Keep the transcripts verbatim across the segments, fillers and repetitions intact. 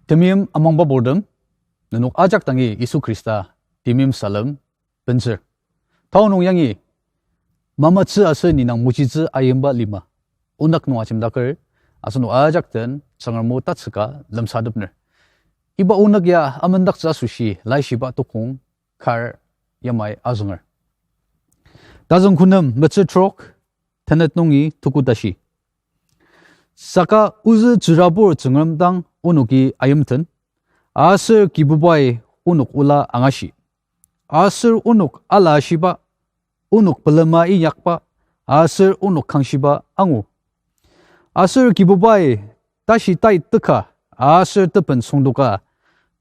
Temeim amangba purtem, nenok ajak dangi Yisu Khrista temeim salem bentsür. Tao nung yangi, mamatsü aser ninang mojitsü ayimba lima, onük nung ajemdaker, asenok ajak den Tsüngrem o tatsüka lemsatepner. Iba onük ya amendaktsü asoshi laishiba tokong kar yamai azünger. Tazüng Khunem metsür trok, tenet nungi tuku tashi. Saka ozü tsürabur Tsüngrem dang onoki ayimten, aser Kibubai onok ola angashi. Aser onok ala ashiba, onok pelema inyakba, aser onok kangshiba angu. Aser Kibubai tashi tai teka, aser teben süngdoka,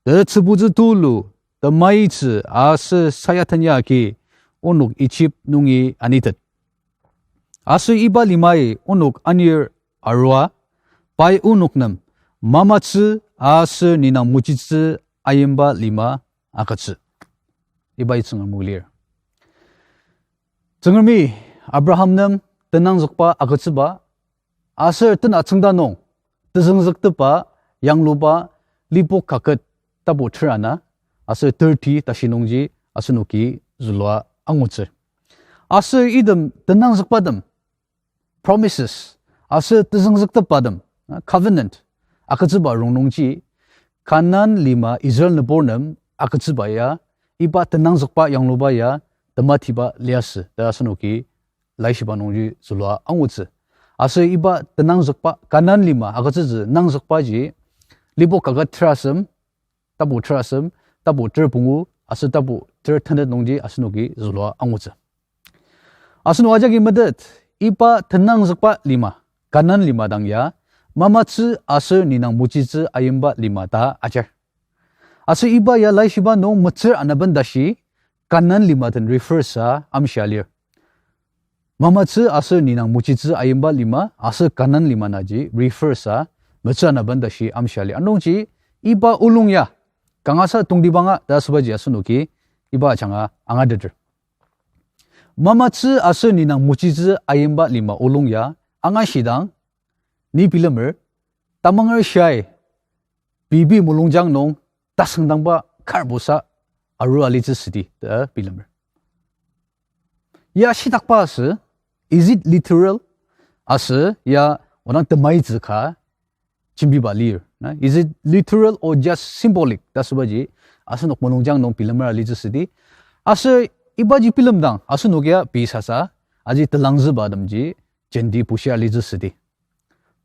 tetsübutsü tulu, temaitsü aser sayatenya agi onok Ijip nungi anitet. Aser iba limai onok anir arua, pai onok nem mamatsü aser ninang mojitsü ayimba lima agütsü. Ibai Tsüngrem o lir. Tsüngremi Abraham nem tenangzükba agütsüba, aser tena tsüngda nung tezüngzüktepba yangluba Lipok kaket tapu ter ana, aser thirty tashi nungji asenoki zülua angutsü. Aser item tenangzükbatem, promises, aser tezüngzüktepbatem, covenant, agütsüba rongnungji, Kanan lima Israel nübur nem agütsüba ya, iba tenangzükba yangluba ya, tematiba liasü ta asenoki laishiba nungji zülua angutsü. Aser iba tenangzükba Kanan lima agütsütsü nangzükbaji, Lipok kaket terasem, tapu terasem, tapu ter pungu, aser tapu ter tenet nungji asenoki zülua angutsü. Asenok ajaki metet, iba tenangzükba lima, Kanan lima dang ya, mamatsü aser ninang mojitsü ayimba lima ta ajar. Aser iba ya laishiba nung metsür anaben tashi, Kanan lima den refer sa amshia lir. Mamatsü aser ninang mojitsü ayimba lima aser Kanan lima naji refer sa metsür anaben tashi amshia lir. Anungji iba olung ya kangasa tongtibanga ta asübaji asenoki iba ajanga angateter. Mamatsü aser ninang mojitsü ayimba lima olung ya angashidang, ni bilemer, tamanger shiai pei pei mulungjang nung tasüngdangba karbosa arua alitsü südi ta bilemer. Ya shitakba asü, is it literal? Asü ya odang temaitsü ka jembiba lir na? Is it literal or just symbolic ta asübaji asenok mulungjang nung bilemer alitsü südi. Aser ibaji bilemdang asenok ya pei sasa, aji telangzüba temji jenti bushia alitsü südi.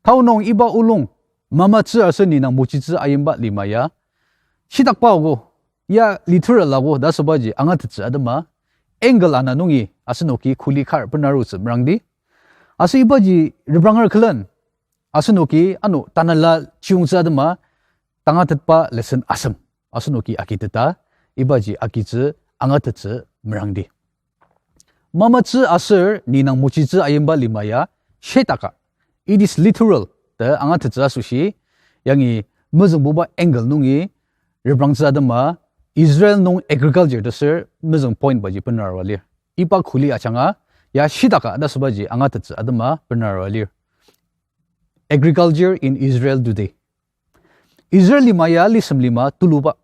Tao nung iba olung, mamatsü aser ninang mojitsü ayimba lima ya shitakba ogo, ya literal ogo ta asübaji angatettsü atema, angle ana nungi asenoki kuli kar benarutsü merangdi. Aser ibaji repranger külen asenoki ano tanela chiyungtsü atema, tangatetba lesson asem asenoki agiteta, ibaji agitsü angatettsü merangdi. Mamatsü aser ninang mojitsü ayimba lima ya shitaka, it is literal ta angatettsü asoshi, yangi mezüngbuba angle nungi reprangtsü atema, Israel nung agriculture ta ser mezüng point baji benarua lir. Iba kuli ajanga ya shitaka ta asübaji angatettsü atema benarua lir. Agriculture in Israel today. Israel lima ya lisem lima tuluba.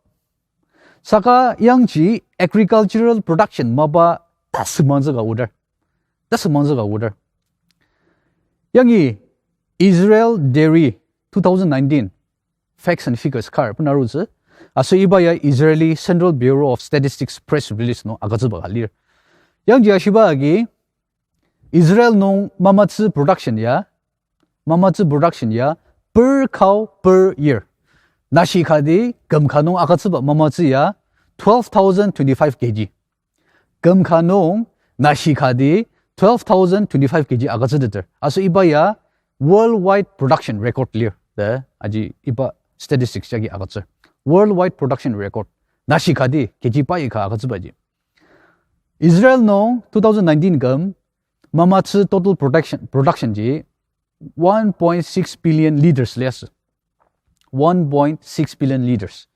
Saka yangji agricultural production mapa tasümangtsü ka order. Tasümangtsü ka order. Yangi Israel Dairy two thousand nineteen facts and figures kar benarutsü. Aser iba ya Israeli Central Bureau of Statistics press release nung agütsüba ka lir. Yangji ashiba agi Israel nung mamatsü production ya, mamatsü production ya per cow per year, nashi kati küm ka nung agütsüba mamatsü ya twelve thousand twenty-five K G. Küm ka nung nashi kati twelve thousand twenty-five K G agütsüteter. Aser iba ya worldwide production record lir ta aji iba statistics jagi agütsür. Worldwide production record. Nashi kati K G pai ka agütsübaji. Israel nung two thousand nineteen küm mamatsü total production, production ji one point six billion liters liasü. One point six billion liters.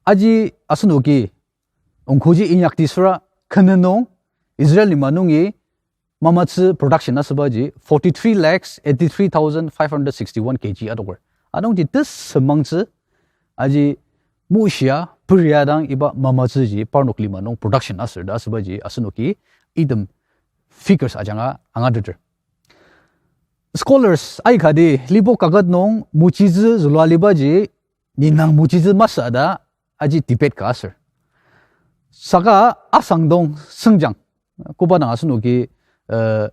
Aji asenoki ongkoji inyakdi süra kenen nung Israel lima nungi mamatsü production asübaji forty-three lakhs eighty-three thousand five hundred sixty-one K G adoker. Anungji tesümangtsü aji mushia peria dang iba mamatsüji parnok lima nung production aser ta asübaji asenoki item figures ajanga angateter. Scholars aikati libo kaket nung muchitsü zülua libaji, ninang muchitsü masü ta aji debate ka aser. Saka asangdong sengjang, koba dang asenoki, uh,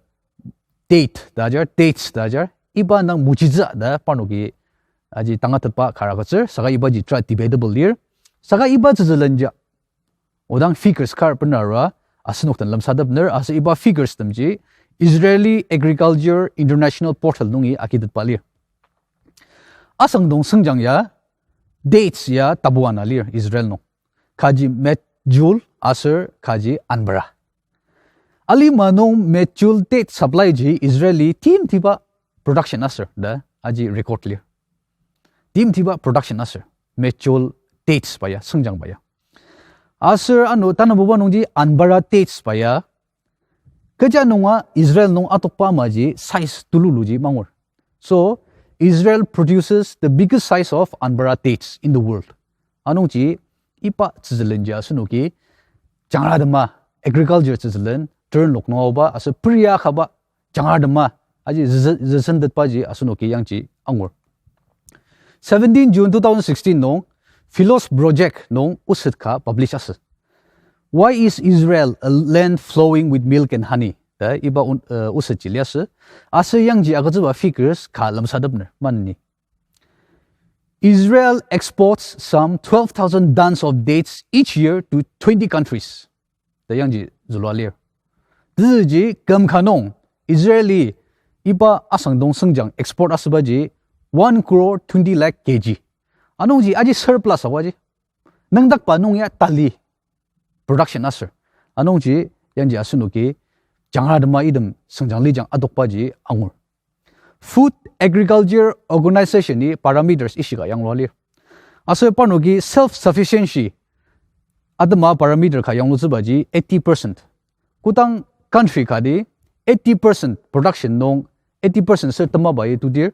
date ta ajar, dates ta ajar, iba dang muchitsü ta parnoki aji tangatetba kar agütsür, saka ibaji tera debatable lir. Saka iba tsütsülenja odang figures kar benarua asenok den lemsatepner aser iba figures temji Israeli Agriculture International Portal nungi agitetba lir. Asangdong sengjang ya, dates ya tapu ana lir Israel nung. Kaji Metjul aser kaji Anbara. Alima nung Metjul date supply ji Israeli timtiba production aser ta aji record lir. Timtiba production aser Metjul dates ba ya, sengjang ba ya. Aser ano tanabuba nungji Anbara dates ba ya, kecha nunga Israel nung atokba amaji size tululuji mangur. So, Israel produces the biggest size of Anbara dates in the world. Anungji iba tsütsülenji asenoki jangratema agriculture tsütsülen ternlok nunga oba aser peria kaba jangratema aji zü-, züsendetbaji asenoki yangji angur. Seventeen June two thousand sixteen nung Philos Project nung oset ka publish asü. Why is Israel a land flowing with milk and honey? Ta iba un-, uh, oset ji liasü. Aser yangji agütsüba figures ka lemsatepner maneni. Israel exports some twelve thousand tons of dates each year to twenty countries. Ta yangji zülua lir. Tezüji küm ka nung Israeli iba asangdong sengjang export asübaji one crore twenty lakh K G. Anungji aji surplus awaji. Nüngdakba nung ya tali production aser. Anungji yangji asenoki jangratema item sengjang lijang adokbaji angur. Food Agriculture Organization-i parameters ishika yanglua lir. Aser parnoki self-sufficiency atema parameter ka yanglutsübaji eighty percent. Kodang country kati eighty percent production nung eighty percent ser temabai tudir,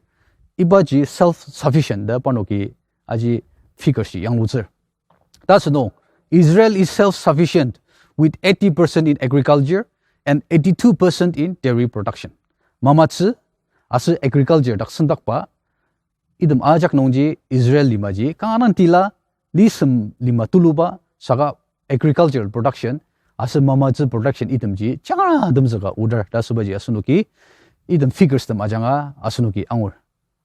ibaji self-sufficient ta parnoki aji figure shi yanglutsür. Ta asünung, Israel is self-sufficient with eighty percent in agriculture and eighty-two percent in dairy production. Mamatsü aser agriculture dak sendakba, item ajak nungji Israel limaji kanga dang tila, lisem lima tuluba, saka agricultural production aser mamatsü production itemji jangrademzüka order ta asübaji asenoki, item figures tem ajanga asenoki angur.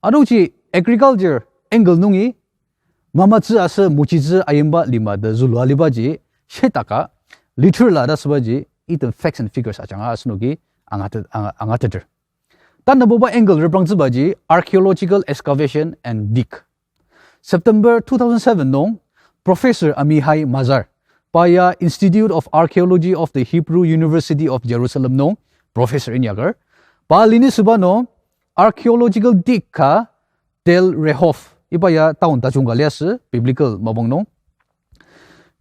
Anungji agriculture angle nungi mamatsü aser muchitsü ayimba lima ta zülua libaji, shetaka literally ta asübaji, item facts and figures ajanga asenoki angate-, anga-, angateter. Tanabuba angle reprangtsübaji archaeological excavation and dig. September two thousand seven nung, Professor Amihai Mazar, pa ya Institute of Archaeology of the Hebrew University of Jerusalem nung professor inyaker, pa linisüba nung archaeological dig ka Tel Rehov, iba ya town tajung ka liasü biblical mapang nung,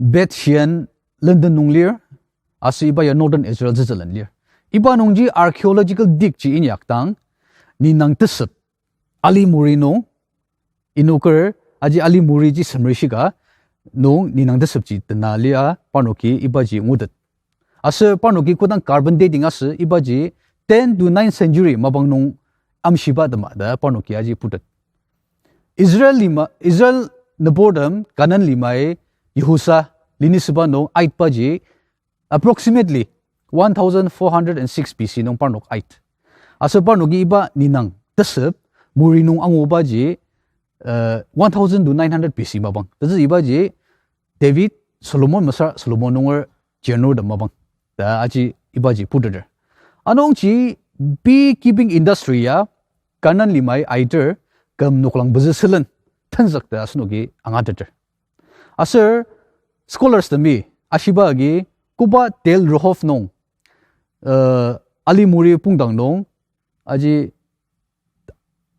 Beth Shean lenden nung lir, aser iba ya Northern Israel tsütsülen lir. Iba nungji archaeological dig ji inyakdang, ninang tesep, ali muri nung, inoker, aji ali muri ji semrishika, nung ninang tesepji tena lia parnoki ibaji ngutet. Aser parnoki kodang carbon dating asü ibaji ten to nine century mapang nung amshiba tema ta parnoki aji putet. Israel lima, Israel nüburtem Canaan limai Yehusa linisüba nung aitbaji approximately one thousand four hundred and six B C nung parnok ait. Aser parnoki iba ninang tesep muri nung angubaji, uh, one thousand to nine hundred B C mapang. Tetsü ibaji David, Solomon mesüra Solomon nunger jenur ta mapang ta aji ibaji puteter. Anungji beekeeping industry ya Canaan limai aiter küm noklang pezü sülen tenzük ta asenoki angateter. Aser scholars temi ashiba agi koba Tel Rehov nung, uh, ali muri pongdang nung aji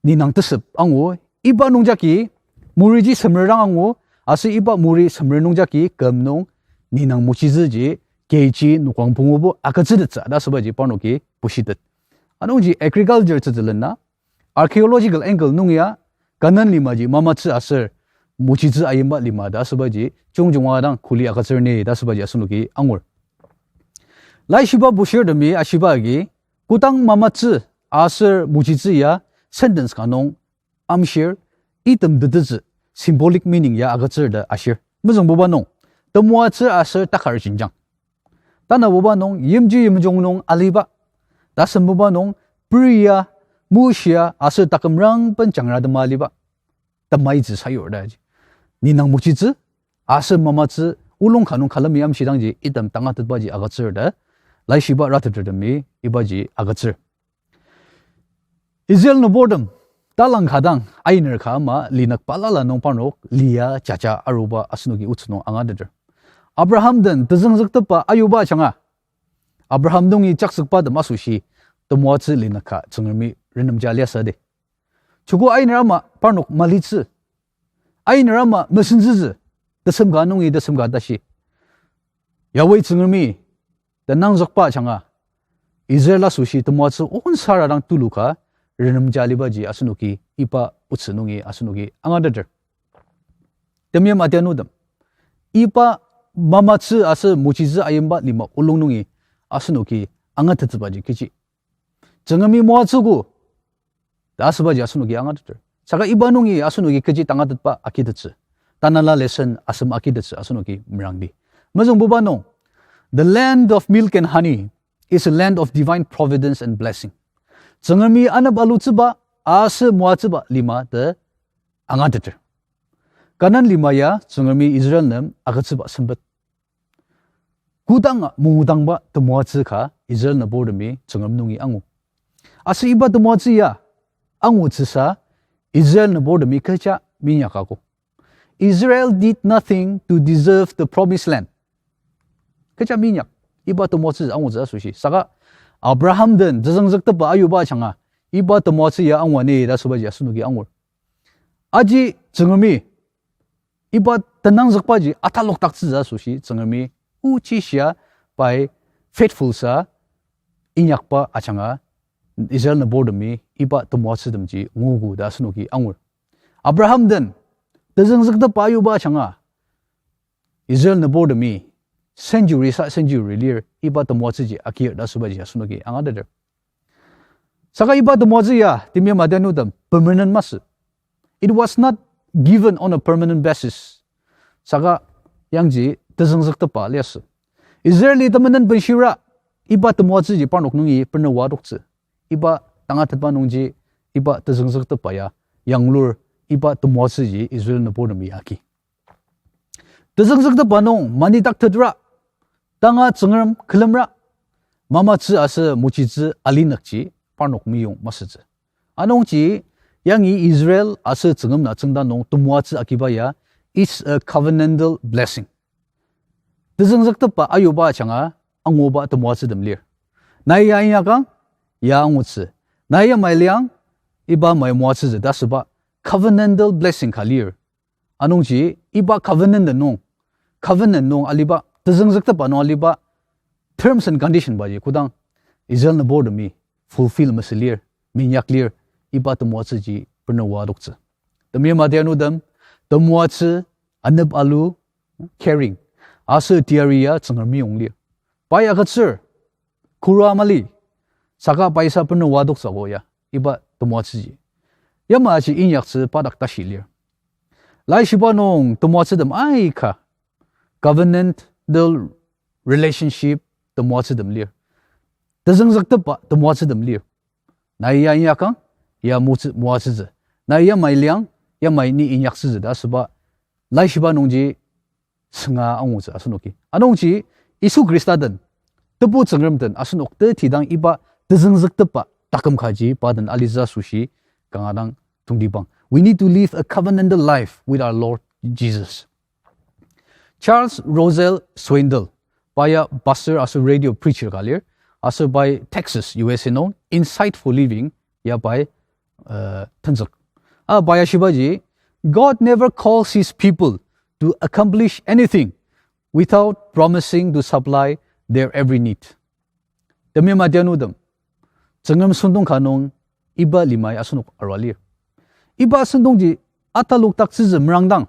ninang tesep angu, iba nungjagi, muriji semer dang angu, aser iba muri semer nungjagi küm nung ninang muchizüji K G noklang pungubo agütsütettsü ta asübaji parnoki bushitet. Anungji agriculture tsütsülen na, archaeological angle nung ya, Canaan limaji mamatsü aser mochitsü ayimba lima ta asübaji, jungjunga dang kuli agütsür ni ta asübaji asenoki angur. Laishiba bushirtemi ashiba agi, kodang mamatsü aser mochitsü ya sentence ka nung amshir, item tetezü symbolic meaning ya agütsür ta ashir. Mezüngbuba nung, temoatsü aser takar jenjang. Tanabuba nung, yimji yimjung nung aliba. Tasembuba nung, peria, mushia, aser takümrangben jangra tema aliba. Temaitsü sayur ta ji. Ni nang mochitsü, aser mamatsü, olung ka nung külemi amshidangji, item tangatetbaji agütsür ta. Laishiba ratetertemi ibaji agütsür. Israel nüburtem, talang ka dang ainer ka ama linük balala nung parnok lia jaja aruba asenoki otsü nung angateter. Abraham den tezüngzüktepba ayuba ajanga, Abraham nungi jakzükba tem asoshi temoatsü linük ka Tsüngremi renemja liasü di. Joko ainer ama parnok malitsü. Ainer ama mesentsütsü. Tesem ka nungi tesem ka tashi, Yahweh Tsüngremi tenangzükba ajanga, Israel asoshi temoatsü onsara dang tulu ka renemja alibaji asenoki iba otsü nungi asenoki angateter. Temeim adianutem, iba mamatsü aser mochitsü ayimba lima olung nungi asenoki angatettsübaji kechi? Tsüngremi moatsüogo ta asübaji asenoki angateter. Saka iba nungi asenoki kechi tangatetba akitettsü, Tanela lesson asem akitettsü asenoki merangdi. Mezüngbuba nung, the land of milk and honey is a land of divine providence and blessing. Tsüngremi anep alutsüba aser moatsüba lima ta angateter. Kanan lima ya Tsüngremi Israel nem agütsüba sempet. Kodanga mungudangba temoatsü ka Israel nüburtemi Tsüngrem nungi angu. Aser iba temoatsü ya angutsüsa Israel nüburtemi kecha minyakago. Israel did nothing to deserve the promised land. Kecha minyak, iba temoatsü angutsü asoshi. Saka Abraham den tezüngzüktepba ayuba ajanga, iba temoatsü ya angua ni ta asübaji asenoki angur. Aji Tsüngremi iba tenangzükbaji atalokdaktsütsü asoshi Tsüngremi ochishia pai faithful sa inyakba ajanga Israel nüburtemi iba temoatsütemji nguogo ta asenoki angur. Abraham den tezüngzüktepba ayuba ajanga Israel nüburtemi century sa century lir iba temoatsüji akir ta asübaji asenoki angateter. Saka iba temoatsü ya, temeim adianutem, permanent masü. It was not given on a permanent basis. Saka yangji tezüngzüktepba liasü. Israeli temenen benshira iba temoatsüji parnok nungi bener oa adoktsü. Iba tangatetba nungji iba tezüngzüktepba ya yanglur, iba temoatsüji Israel nüburtemi agi. Tezüngzüktepba nung manidaktetra, tanga Tsüngrem külemra, mamatsü aser mochitsü alinükji parnok meyong masütsü. Anungji yangi Israel aser Tsüngrem na tsüngda nung temoatsü agiba ya, it's a covenantal blessing. Tezüngzüktepba ayuba ajanga anguba temoatsütem lir. Nai ya inyakang, ya angutsü. Nai yamai liang, iba mai moatsütsü ta asüba covenantal blessing ka lir. Anungji iba covenant nung, covenant nung aliba, tezüngzüktepba nung aliba terms and condition baji kodang Israel nüburtemi fulfill masü lir, minyak lir, iba temoatsüji bener oa adoktsü. Temeim adianutem, temoatsü, anep alu, caring, aser teyari ya Tsüngrem meyong lir. Pai agütsür, kura mali, saka paisa bener oa adoktsüogo ya iba temoatsüji. Yamaji inyaktsü pa dak tashi lir. Laishiba nung temoatsütem aika covenantal relationship temoatsütem lir. Tezüngzüktepba temoatsütem lir. Nai ya inyakang, ya motsü-, moatsütsü. Nai yamai liang, yamai ni inyaktsütsü ta asüba Laishiba nungji sünga angutsü asenoki. Anungji Yisu Khrista den, Tebu Tsüngrem den asenok tetidang iba tezüngzüktepba taküm kaji pa den alitsü asoshi kanga dang tongtibang. We need to live a covenantal life with our Lord Jesus. Charles Russell Swindoll, pa ya pastor aser radio preacher ka lir, aser pai Texas, U S A nung Insight for Living ya pai, uh, tenzük. A pa ya shibaji, God never calls his people to accomplish anything without promising to supply their every need. Temeim adianutem, Tsüngrem sentong ka nung iba limai asenok arua lir. Iba sentongji atalokdaktsütsü merangdang,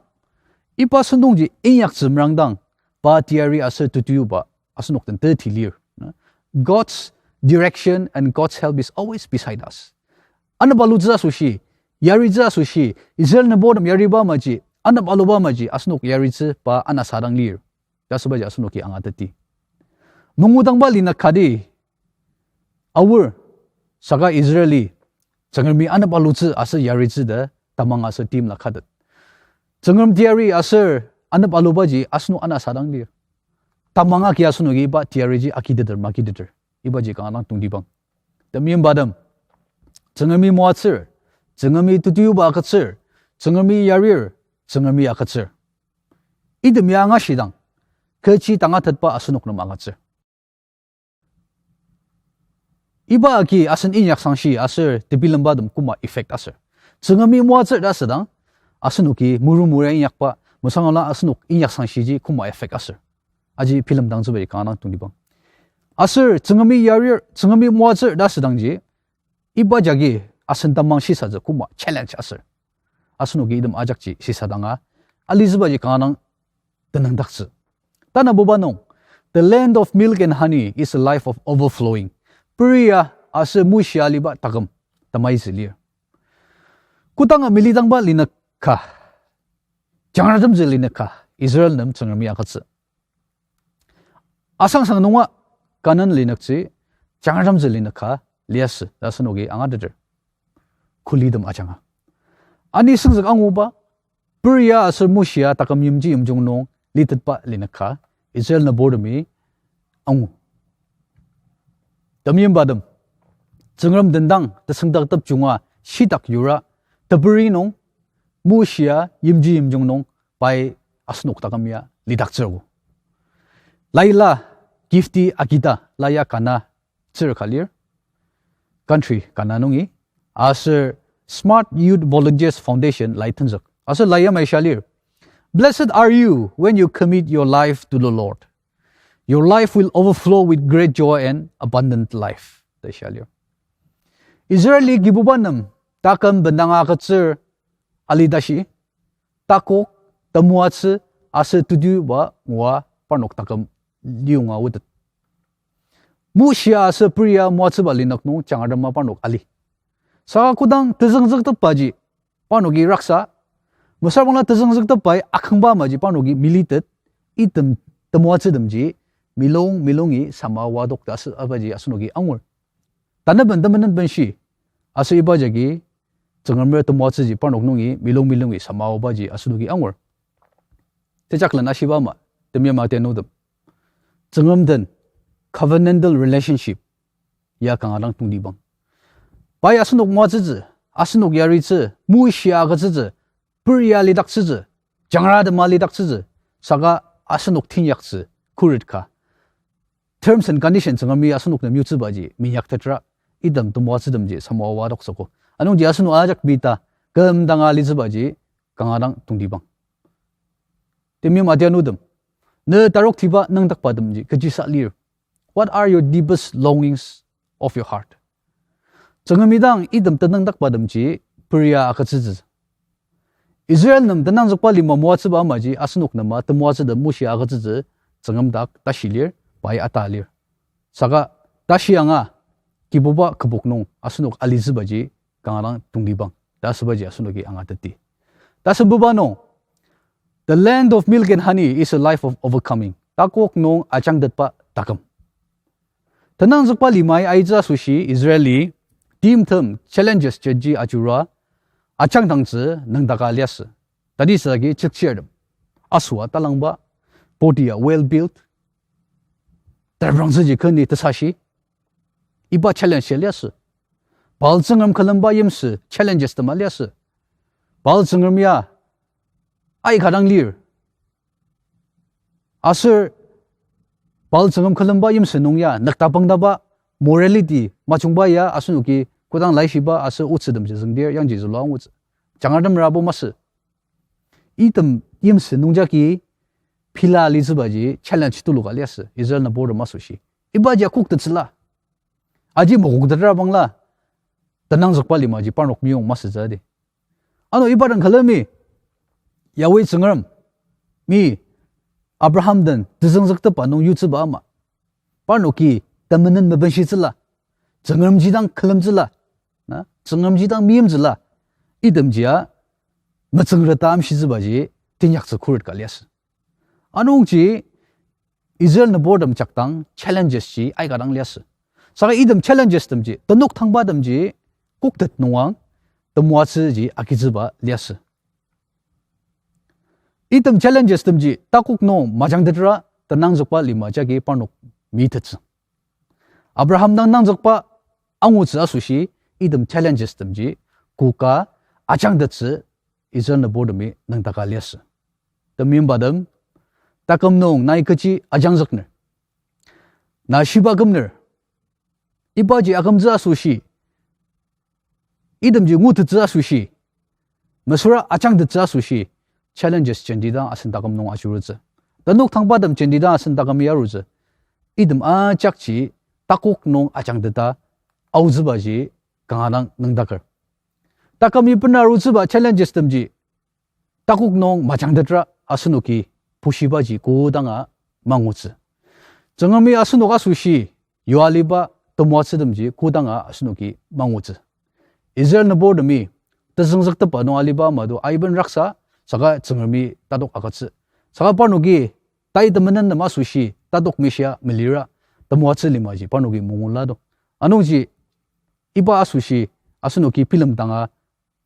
Iba sentongji inyaktsü merangdang, pa teyari aser tetuyuba asenok den teti lir. God's direction and God's help is always beside us. Anep alutsü asoshi, yaritsü asoshi, Israel nübortem yariba amaji, anep aluba amaji asenok yaritsü pa anasadang lir ta asübaji asenoki angateti. Nungudangba linük kati aor, saka Israeli Tsüngremi anep alutsü aser yaritsü ta tamang aser timla katet. Tsüngrem teyari aser anep alubaji asenok anasadang lir. Tamang agi asenoki iba teyariji agiteter magiteter, ibaji kanga dang tongtibang. Temeimbatem, Tsüngremi moatsür, Tsüngremi tetuyuba agütsür, Tsüngremi yarir, Tsüngremi agütsür. Item ya angashidang, kechi tangatetba asenok nem agütsür. Iba agi asen inyaksangshi aser tebilembatem koma effect aser. Tsüngremi moatsür ta asüdang, asenoki muru mura inyakba, mesangala asenok inyaksangshiiji koma effect aser. Aji bilemdangtsübaji kanga dang tongtibang. Aser Tsüngremi yarir, Tsüngremi moatsür ta asüdangji, iba jagi asen tamang shisatsü koma challenge aser. Asenoki item ajakji shisadanga, alitsübaji kanga dang tenüngdaktsü. Tanabuba nung, the land of milk and honey is a life of overflowing. Peria aser mushia aliba taküm temaitsü lir. Kodanga militangba linük ka, jangratemtsü linük ka, Israel nem Tsüngremi agütsü. Asangsang nunga Kanan linükji jangratemtsü linük ka liasü ta asenoki angateter. Kulitem ajanga, ani süngzük anguba, Peria aser Mushia taküm yimji yimjung nung litetba linük ka Israel nübortemi angu. Temeimbatem, Tsüngrem den dang tesüngdaktep junga shitak yura teperi nung, Mushia yimji yimjung nung pai asenok taküm ya lidaktsüogo. Laila Gifty Akita, la ya Ghana tsür ka lir, country Ghana nungi, aser Smart Youth Volunteers Foundation lai tenzük. Aser la yamai shia lir: Blessed are you when you commit your life to the Lord. Your life will overflow with great joy and abundant life, ta shia lir. Israeli Kibuba nem taküm bendanga agütsür ali tashi, takok, temoatsü aser tetiba ngua parnok taküm liyonga otet. Mushia aser Peria moatsüba linük nung jangatema parnok ali. Saka kodang tezüngzüktepbaji parnoki raksa, mesüra bangla tezüngzüktepbai akangba amaji parnoki militet, item temoatsütemji milung milungi samawadok ta asü abaji asenoki angur. Tanaben temenen benshi, aser iba jagi Tsüngremer temoatsüji parnok nungi milung milungi samawabaji asenoki angur. Tejaklen ashiba ama, temeim atianutem, Tsüngrem den covenantal relationship ya kanga dang tongtibang. Pai asenok moatsütsü, asenok yaritsü, Mushia agütsütsü, Peria lidaktsütsü, jangratema lidaktsütsü, saka asenok teinyaktsü khuret ka, terms and condition Tsüngremi asenok nem yutsübaji minyaktetra, item temoatsütemji samawadoktsüogo. Anungji asenok ajak bita küm danga litsübaji kanga dang tongtibang. Temeim atianutem, ne taroktiba nüngdakbatemji kechisa lir? What are your deepest longings of your heart? Tsüngremi dang item tenüngdakbatemji Peria agütsütsü. Israel nem tenangzükba lima moatsüba amaji asenok nema temoatsütem Mushia agütsütsü Tsüngrem dak tashi lir, pai ata lir. Saka tashi anga Kibuba kübok nung asenok alitsübaji kanga dang tongtibang ta asübaji asenoki angateti. Tasembuba nung, the land of milk and honey is a life of overcoming. Takok nung ajangtetba taküm. Tenangzükba limai aitsü asoshi Israeli timtem challenges jagi ajurua ajangdangtsü nüngdaka liasü. Tati sagi chikchirtem, asüa talangba, body-a well built, tereprangtsüji keni tesashi, iba challenge ya liasü. Baal tsüngrem külemba yimsü challenges tema liasü. Baal tsüngrem ya aika dang lir. Aser Baal tsüngrem külemba yimsü nung ya nüktapangdaba morality majungba ya asenoki kodang laishiba aser otsütemji züngdir yangji zülua angutsü. Jangratem rabo masü. Item yimsü nungjagi pila litsübaji challenge tuluka liasü, Israel nübortem asoshi. Ibaji akoktettsüla. Aji makoktetra bangla, tenangzükba limaji parnok meyong masütsü di. Ano iba dang külemi, Yahweh Tsüngrem, mi Abraham den tezüngzüktepba nung yutsüba ama, parnoki temenen mebenshitsüla, Tsüngremji dang külemtsüla, na, Tsüngremji dang meimtsüla, itemjia metsüngreta amshitsübaji teinyaktsü khuret ka liasü. Anungji Israel nüburtem jakdang challenges ji aika dang liasü. Saka item challenges temji, tenok tangbatemji koktet nungang temoatsüji agitsüba liasü. Item challenges temji takok nung majangtetra tenangzükba lima jagi parnok mitettsü. Abraham dang nangzükba angutsü asoshi item challenges temji koka ajangtettsü Israel nüburtemi nüngdaka liasü. Temeimbatem, taküm nung nai kechi ajangzükner, na shiba kümner, ibaji akümtsü asoshi, itemji ngutettsü asoshi, mesüra ajangtettsü asoshi, challenges jenti dang asen taküm nung ajurutsü. Tenok tangbatem jenti dang asen takümi arutsü. Item ajakji takok nung ajangteta aotsübaji kanga dang nüngdaker. Takümi bena arutsüba challenges temji takok nung majangtetra asenoki pushibaji kodanga mangutsü. Tsüngremi asenok asoshi yua aliba temoatsütemji kodanga asenoki mangutsü. Israel nüburtemi tezüngzüktepba nung aliba ama do aiben raksa, saka Tsüngremi tatok agütsü. Saka parnoki tai temenen nem asoshi tatok mishia melira temoatsü limaji parnoki mungula do. Anungji iba asoshi asenoki bilemdanga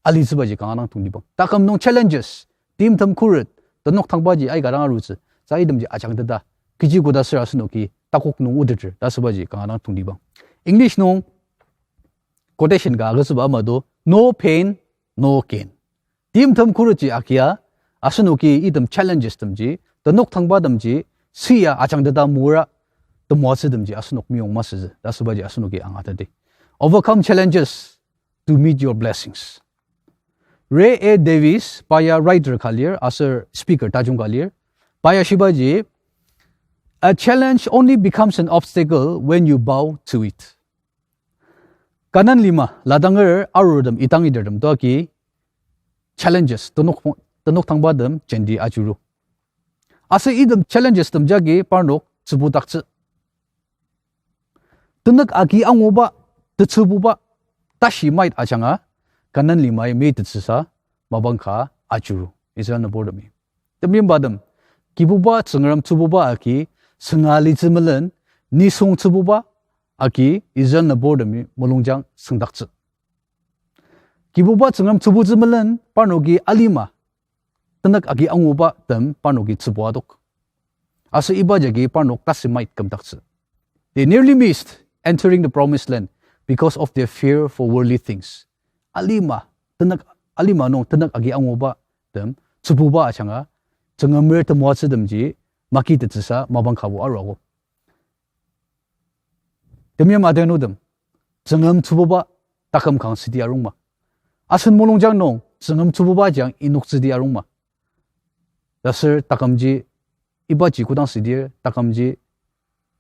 alitsübaji kanga dang tongtibang. Taküm nung challenges, timtem khuret, tenok tangbaji aika dang arutsü, sa itemji ajangteta, kechi koda ser asenoki takok nung oteter ta asübaji kanga dang tongtibang. English nung quotation ka agütsüba ama do, no pain, no gain. Timtem khuretji agia, asenoki item challenges temji, tenok tangbatemji, siya ajangteta mora, temoatsütemji asenok meyong masütsü ta asübaji asenoki angateti. Overcome challenges to meet your blessings. Ray A Davies, pa ya writer ka lir aser speaker tajung ka lir, pa ya shibaji, a challenge only becomes an obstacle when you bow to it. Kanan lima ladanger arurtem idang idirtem toaki challenges, tenok, tenok tangbatem jenti ajuru. Aser item challenges tem jagi parnok tsübudaktsü. Tenük agi anguba, tetsübuba, tashi mait ajanga, Kanan limai metettsüsa mapang ka ajuru, Israel nüburtemi. Temeimbatem, Kibuba Tsüngrem tsübuba agi, sünga litsü melen, nisung tsübuba agi Israel nüburtemi mulungjang süngdaktsü. Kibuba Tsüngrem tsübutsü melen parnoki alima, tenük agi anguba tem parnoki tsübu adok. Aser iba jagi parnok tashi mait kümdaktsü. They nearly missed entering the promised land because of their fear for worldly things. Alima, tenük, alima nung tenük agi anguba tem tsübuba ajanga, Tsüngremer temoatsütemji makitettsüsa mapang kabo aruogo. Temeim adenutem, Tsüngrem tsübuba taküm kang südi arungma. Asen mulungjang nung Tsüngrem tsübuba jang inoktsüdi arungma. Taser takümji ibaji kodang südir takümji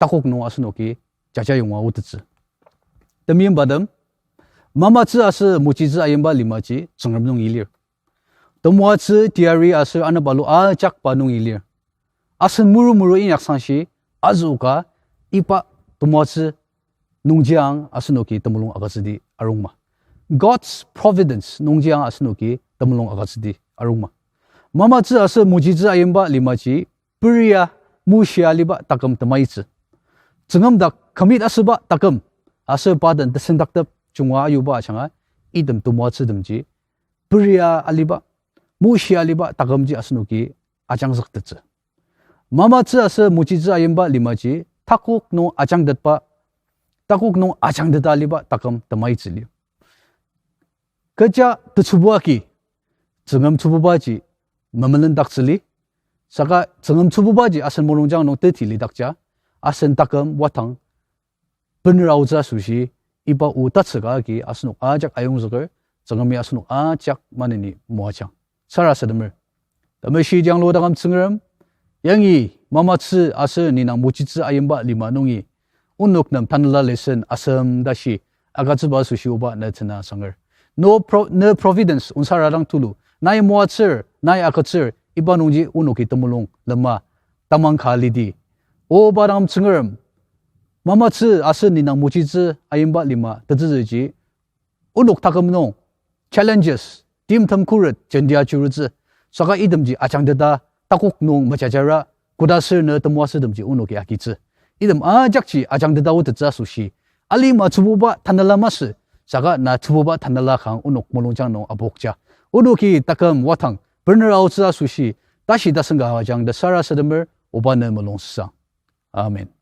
takok nung asenoki jaja yonga otettsü. Temeimbatem, mamatsü aser mojitsü ayimba limaji Tsüngrem nungi lir. Temoatsü teyari aser anepalu ajak pa nungi lir. Asen muru muru inyaksangshi azüka iba temoatsü nungjiang asenoki temulung agütsüdi arungma. God's providence nungjiang asenoki temulung agütsüdi arungma. Mamatsü aser mojitsü ayimba limaji peria mushia aliba taküm temaitsü. Tsüngrem dak commit asüba taküm aser pa den tesendaktep junga ayuba ajanga item temoatsütemji peria aliba, mushia aliba takümji asenoki ajangzüktettsü. Mamatsü aser mojitsü ayimba limaji takok nung ajangtetba, takok nung ajangteta aliba taküm temaitsü lir. Kecha tetsübu agi, Tsüngrem tsübubaji memelendaktsü lir. Saka Tsüngrem tsübubaji asen mulungjang nung teti lidakja, asen taküm wadang bener aotsü asoshi, iba o tatsüka agi asenok ajak ayongzüker, Tsüngremi asenok ajak maneni moajang. Sarasademer. Temeshi janglu taküm Tsüngrem, yangi mamatsü aser ni nang mojitsü ayimba lima nungi, onok nem tanela lesson asem tashi agütsüba asoshi oba ne tsüna sanger. No pro-, ne providence onsara dang tulu, nai moatsür, nai agütsür, iba nungji onoki temulung lema tamang ka lidi. O pa dang Tsüngrem, mamatsü aser ni dang mojitsü ayimba lima tetsütsüji, onok taküm nung challenges, timtem khuret, jenti ajurutsü, saka itemji ajangteta takok nung mejajara, koda ser ne temoatsütemji onoki agitsü. Item ajakji ajangteta otettsü asoshi, alima tsübuba tanela masü, saka na tsübuba tanela kang onok mulungjang nung apokja. Onoki taküm wadang bener aotsü asoshi, tashi tasen ka ajangta sarasademer, oba ne mulungsang. Amen.